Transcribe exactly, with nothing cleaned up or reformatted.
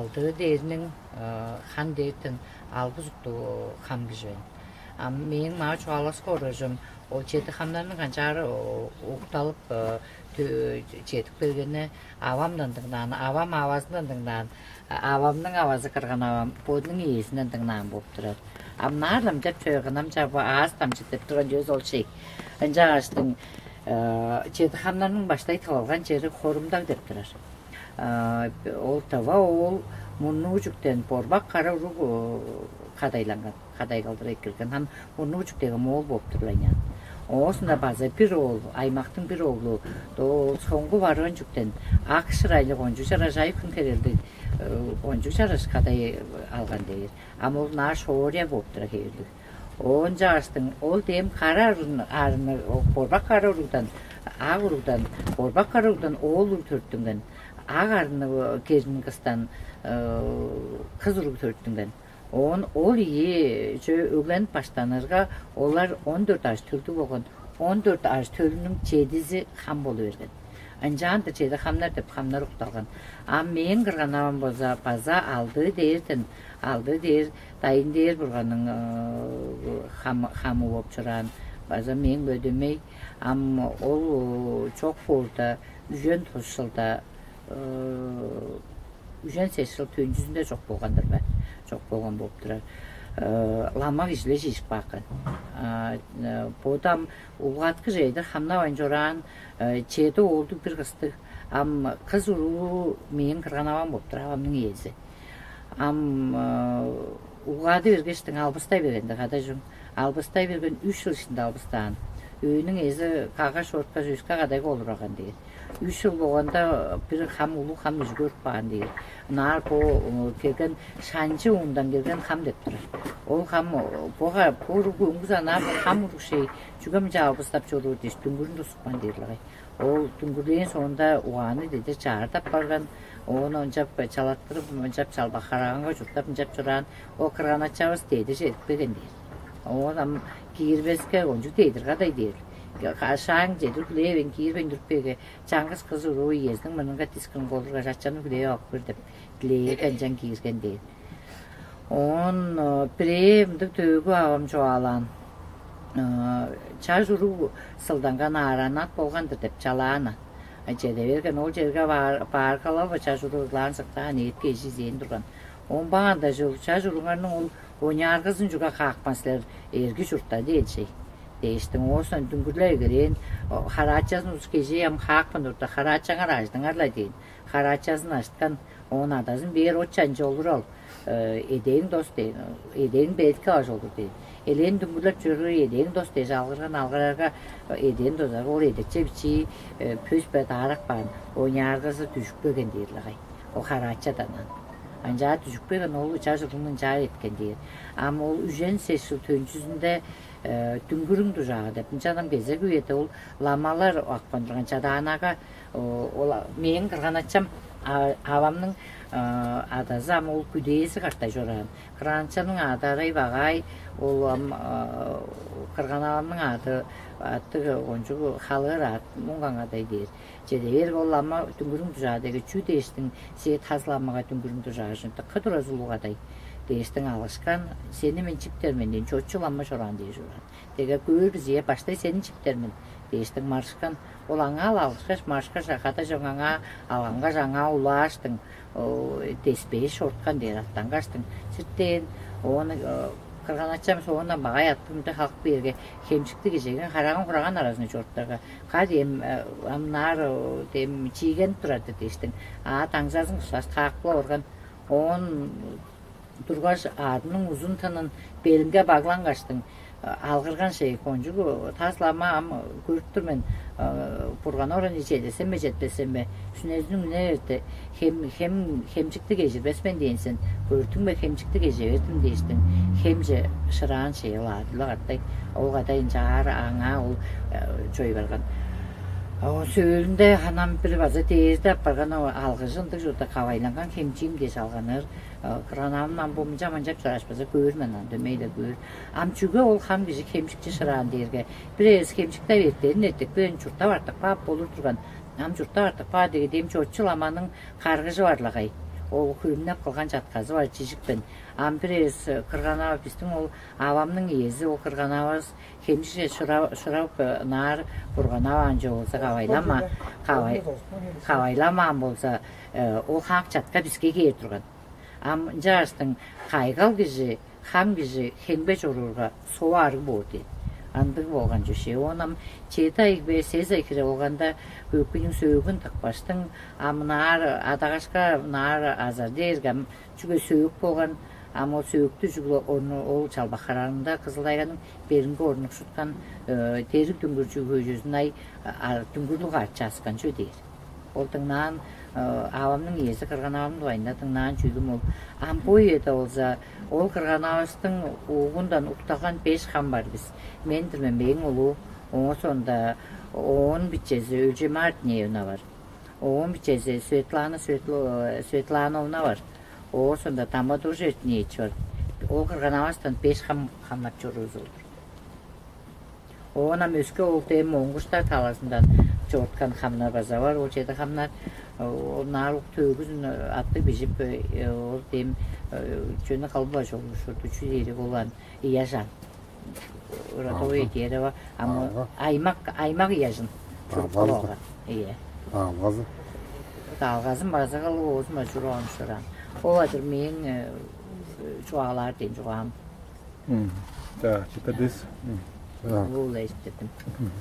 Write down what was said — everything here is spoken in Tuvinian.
Алдыы дээрниң хан дээрден албыс уктуг хам кижи мен. А мээң маа чугааласка оружум ол чеди хамнарның канчаары укталып чедип келгени авамдан дыңнаан, авам авазындан дыңнаан, авамның авазы кырган авам бодунуң ээзинден дыңнаан болуп турар. Ам наарлам деп чөөгүнам чабы аас дамчыт деп турган чүве ол шей. Ынчааштың чеди хамнарның баштай тывылган чери хорумдаг деп турар. Ол тыва ол мурнуу чүктен борбак кара уруг кадайланган, кадай кылдыр эккелген. Ам мурнуу чүктеги моол болуп турлайняан. Оозунда база бир оол, аймактың бир оглу, ол соңгу барыын чүктен ак шырайлыг ончуг чараш ай хүн херелдиг ончуг чараш кадай алган дээр. Ам ол наа шоория болуп тура хевирлиг. Оон чааштың ол дээм кара арыны, борбак кара уругдан, ак уругдан, борбак кара уругдан оол уруг төрүттүнген, ак арыны керин кыстан кыс уруг төрүттүнген. Оон ол ийи чөө өгленип баштанырга, олар он дөрт аш төлдүг болган, он дөрт аш төлүнүң чедизи хам болу берген. Ынчаан-дыр чеди хамнар деп хамнар укталган. А мээң кырган авам болза база алдыы дээрден, алдыы дээр дайын дээр бурганның хамы болуп чораан. База мээң бөдөмей ам ол чок боорда, үжен тус чылда үжен сес чыл төнчүзүнде чок болган-дыр бе? Чок болган болуп турар. Лама кижилер чижип каапкан. Бодам улгааткы чейдир хамнавайн чораан, чеди оолдуг бир кыстыг. Ам кыс уруу мээң кырган авам болуп тур, авамның ээзи. Ам улгаады бергештиң албыстай бергенди кадажың. Албыстай берген үш чыл ишинде албыстаан. Өөнүң эзи кагаш орткаш өске кадайга олураган дээр. Үш чыл болганда бир хам улуг хам үжү көрүп каан дээр. Ынаар бо келген шанчы уундан келген хам деп турар. Ол хам бога бо уруг өңгүс анаа бо хам уруг шей чүге мынча албыстап чоруур дээш дүңгүрүн тусупкан дээрлигей. Ол дүңгүрлээн соонда угааны дедир чаардап барган, оон ончап чалаттырып, ончап чалбак хараганга чурттап ынчап чораан, ол кырган ачавыс дедир чедип келген дээр. Оон ам киирбеске ончуг дедир кадай дээр. Шааң чедир хүлээвейн киирбейн туруп бээге, чаңгыс кыз уруу иезиниң мурнунга дискин колургаш, ачаны хүлээп алып көр деп дилээ канчан киирген дээр. Оон бирээ мындыг төөгү авам чугаалаан. Чаш уруг сылданган ааранат болган-дыр деп чалаан. Чеде берген ол черге бааргалал ба чаш уруг ыглаан сыктаан ээтке эжи изээн турган. Оон баанда чаш уруңарның ол оняаргызын чуга каапкан силер, эрги чуртта дээн чей. Дээштиң оозунан дүңгүрлеп эгелээн, хараачазын улус кежээ ам каапкан турда, хараачаңар аждыңар-ла дээн. Хараачазын ажыткан, оон адазын бээр от чанчы олур ал, эдээн дос дээн, эдээн бедикке аш олур дээн. Элээн дүңгүрлеп чоруур эдээн дос дээш алгырган алгырарга, эдээн дозарга ол эдекче бичии пөс бе даарак баан, оняаргазы дүжүп келген дээрлигай. Ол хараачадан ан. Анчаар дүжүп келген ол ыча чылдың ынчаар эткен дээр. Ам ол үжен сес чыл төнчүзүнде дүңгүрүң дужаага деп ынчан ам кезек үеде ол ламалар акпандырган чадаанага ол мээң кырган ачам авамның адазы ам ол күдээзи картай чораан. Кырган ачамның аады арай багай, ол ам кырган авамның аады аттыг ончуг халыыр аат муңгаңадай дээр. Чеде берге ол ама дүңгүрүң дужаа деге чүү дээштиң сээ таз ламага дүңгүрүң дужаажын тыкка туразы улугадай дээштиң алышкан сени мен чиптер мен дээн чочу лама чораан дээш уран. Деге көөр бизие баштай сени чиптер мен дээштиң марышкан. Ол аңаа алышкаш марышкаш када чоң аңаа алгангаш аңаа улааштың деспээш орткан дээр аттангаштың сирттээн оон кырган ачам соондан багай аттыгымда халып кээрге хемчиктиг эжегин хараган хураган аразын чоруптарга кат эм амнаар дем чиигенип турар-дыр дээштиң. Аа даңзазын кушкаш таакпыла орган оон тургаш аадының узун тынын белинге баглангаштың алгырган шей кончуг тас лама ам көрүп тур мен. Бурган оран ичээлесем бе четпесем бе сүнезиниң үне эрте хем хем хемчиктиг эжирбес мен дээн сен көрдүң бе хемчиктиг эже бердим дээштиң. Хемче шыраан шей ол аадыла катай ол кадай ынчаар аңаа ол чой барган. Сөөлүнде анам бир база дээрде апарган алгыжы ындыг чурда кавайланган хемчиим дээш алганыр. Кырган ам бо мынча манчап чорааш база көөр мен ам дөмей-ле көөр. Ам чүге ол хам кижи хемчикчи шыраан дээрге бир эвес хемчиктеп эртерин эртек бен чурттап артык баап болур турган. Ам чурттап артык баа деге дем чочул аманың каргыжы барлагай. Ол хөөмнеп кылган чатказы бар чижикпен. Ам бир эвес кырган-авам, бистиң ол авамның иези, ол кырган-авабыс хемчикче шырап, шырап, э, ынаар бурганаваан чок болза, кавайлама, кавай, кавайламаан болза, э, ол хамык чатка биске кээр турган. Ам ынчаарыштың кайгал кижи, хам кижи хемге чоруурга, соо арыг боор дээн. Ындыг болган чүве. Оон ам чеди ай бе, сес ай хире болганда, бөкүнүң сөөгүн тыпкаштың, ам ынаар адагашка, ынаар азар дээрге, ам чүге сөөк болган, ам ол сөөктү чүгле орну, ол чалбак хараанда Кызыл-Тайганың беринге орнукшуткан, э, дериг дүңгүрчү хөөжүзүн ай, а, дүңгүрлүг ачааскан чүве дээр. Ол дыңнаан, э, авамның иези кырган-авам дугайында дыңнаан чүүлүм ол. Ам бо үеде болза, ол кырган-авабыстың угундан уктаган беш хам бар бис. Мен-дир мен, мээң улуу, оон соонда оон бичези Өлчемаа Артынеевна бар. Оон бичези Светлана Светло-, Светлановна бар. Оон соонда Дамадур Артынеевич бар. Ол кырган-авабыстан беш хам хамнап чоруур бис ол-дур. Оон ам өске ол дем моңгуштар талазындан чоруткан хамнар база бар. Ол чеди хамнар, ол наар ук төөгүзүн аттыг бижип, э, ол дем, э, чүнү кылбаш ол ушурду чү дээри болган ыяжан. Родовой Ага. Дээрова, ам Ага. аймак, аймак ыяжын чуруп Ага. Кылган. Ие. Ага. Далгазын база кылып оозун чуруган ушуран. Ол адыр мээң, э, чугаалаар ден чугаам. М. Да, чита дес. М. Да. Ол эстедим. М.